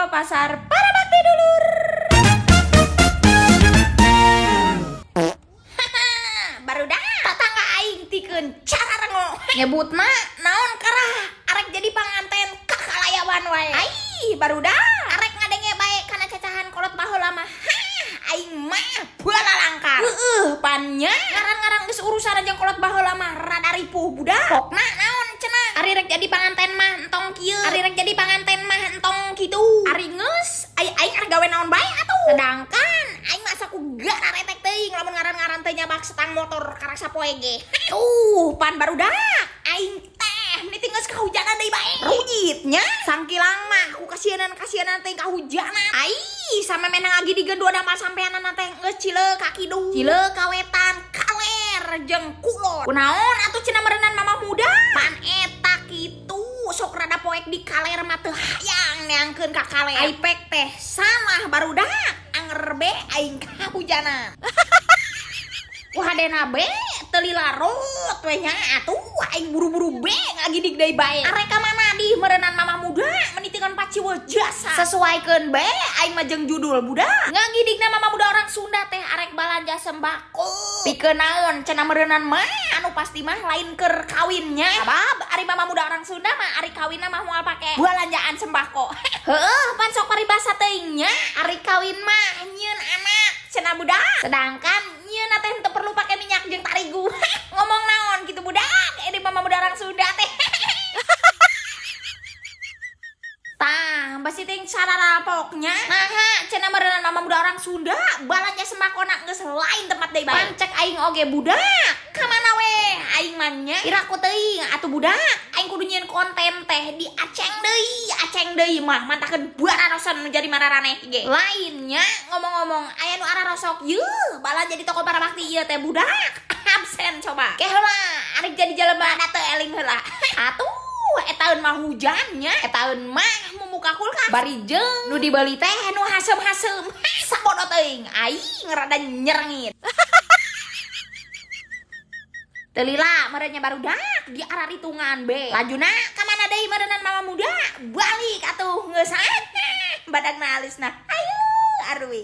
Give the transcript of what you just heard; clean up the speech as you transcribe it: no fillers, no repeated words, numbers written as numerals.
Toko Pasar Para Bakti dulur. Barudak tatangga aing tikeun cara rengo. Nyebutna naon karah arek jadi panganten kakalayawan wae. Ai barudak arek ngadenge bae kana cacahan kolot baheula mah. Hah, aing mah balalangkar. Heueuh pan nya ngaran-ngaran geus urusan jeung kolot baheula mah rada ripuh, budak. Pokna naon cenah? Ari rek jadi panganten mah entong kieu. Ari rek jadi panganten mah entong kitu. Ari geus ai aing arek gawe naon bae atuh. Sedangkan aing mah asa ku gararetek teuing lamun ngaran-ngaran teh nyabak setang motor karek sapoe ge. Tuh pan barudak aing teh meni geus kahujanan deui bae. Rujitnya sangkilang mah ku kasienan-kasienan teh kahujanan. Ai samemehna ngagidigeun dua dampal sampeanana teh geus cileuk ka kidung, cileuk ka wetan, kaler jeung kulon. Kunaon atuh cenah meureunan mama muda? Pan eta kitu sok rada poek di kaler mah teu hayang neangkeun ka kaler. Ai pek teh salah, barudak, anger be aing kahujanan. Wah, hadena be teu larut we nya atuh aing buru-buru be ngagidig deui bae. Arek ka mana di meureunan mama muda meni teuing paciweuh jasa. Sesuaikeun be aing mah jeung judul, budak. Ngagidigna mama muda orang Sunda teh arek balanja sembako. Pikeun naon cenah meureunan mah anu pasti mah lain keur kawinnya. Sabab ari mama muda orang Sunda mah ari kawinna mah moal pake balanjaan sembako. Heueuh pan sok paribasa teuing nya, ari kawin mah nyieun anak cenah, budak. Sedangkan nyieun teh teu perlu pake minyak jeung tarigu. Ngomong naon gitu, budak, ini mama muda orang Sunda teh. Tah, basi ting sararapoknya. Nah, cenah meureunan mama muda orang Sunda balanja sembakona geus lain tempat deui bae. Pan cek aing oge, budak, ka mana we aing mah nya? Iraku teuing atuh, budak, aing kudu nyieun konten teh di aceng deui, aceng deui mah mantakeun bararosan nu jadi mararaneh ge. Lainnya ngomong-ngomong aya nu ararosok yeuh balanja di toko Para Bakti ieu teh, budak. Absen coba. Ke heula arek jadi jelema da teu eling heula. Atuh etaeun mah hujannya, etaeun mah mumuka kulkas bari jeung nu dibeli teh nu hasem-hasem, sabodo teuing aing rada nyerengit. Teu lila meureun nya, barudak, di araritungan be. Lajuna ka mana deui meureunan mama muda? Balik atuh geus badagna alisna. Ayo arui.